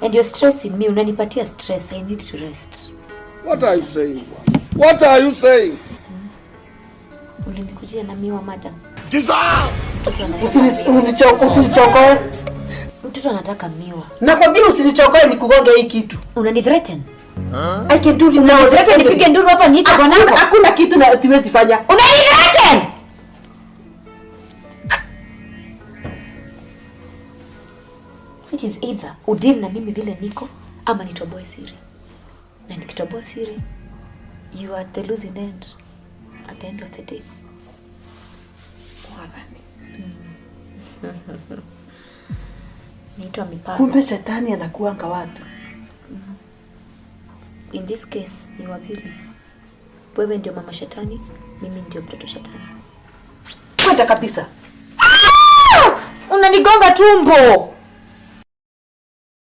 And you're stressing me, unanipatia stress. I need to rest. What are you saying? What are you saying? Ulinikujia na miwa, madam. Jesus! Mtoto anataka miwa. Usinichokoe. Mtoto anataka miwa. Nakwambia usinichokoe nikugonge hii kitu. Unanithreaten? I can do it now. Unanithreaten nipige nduru hapa niite Hakuna, bwanako? hakuna kitu na siwezi fanya. Unanithreaten? Which is either udeal na mimi vile niko ama nitoboe siri. Na nikitoboa siri, you are the losing end at the end of the day. Naitwa mipango. Kumbe shetani anakuanga watu. In this case ni wawili. Wewe ndio mama shetani, mimi ndio mtoto shetani. Kwenda kabisa. Unanigonga tumbo.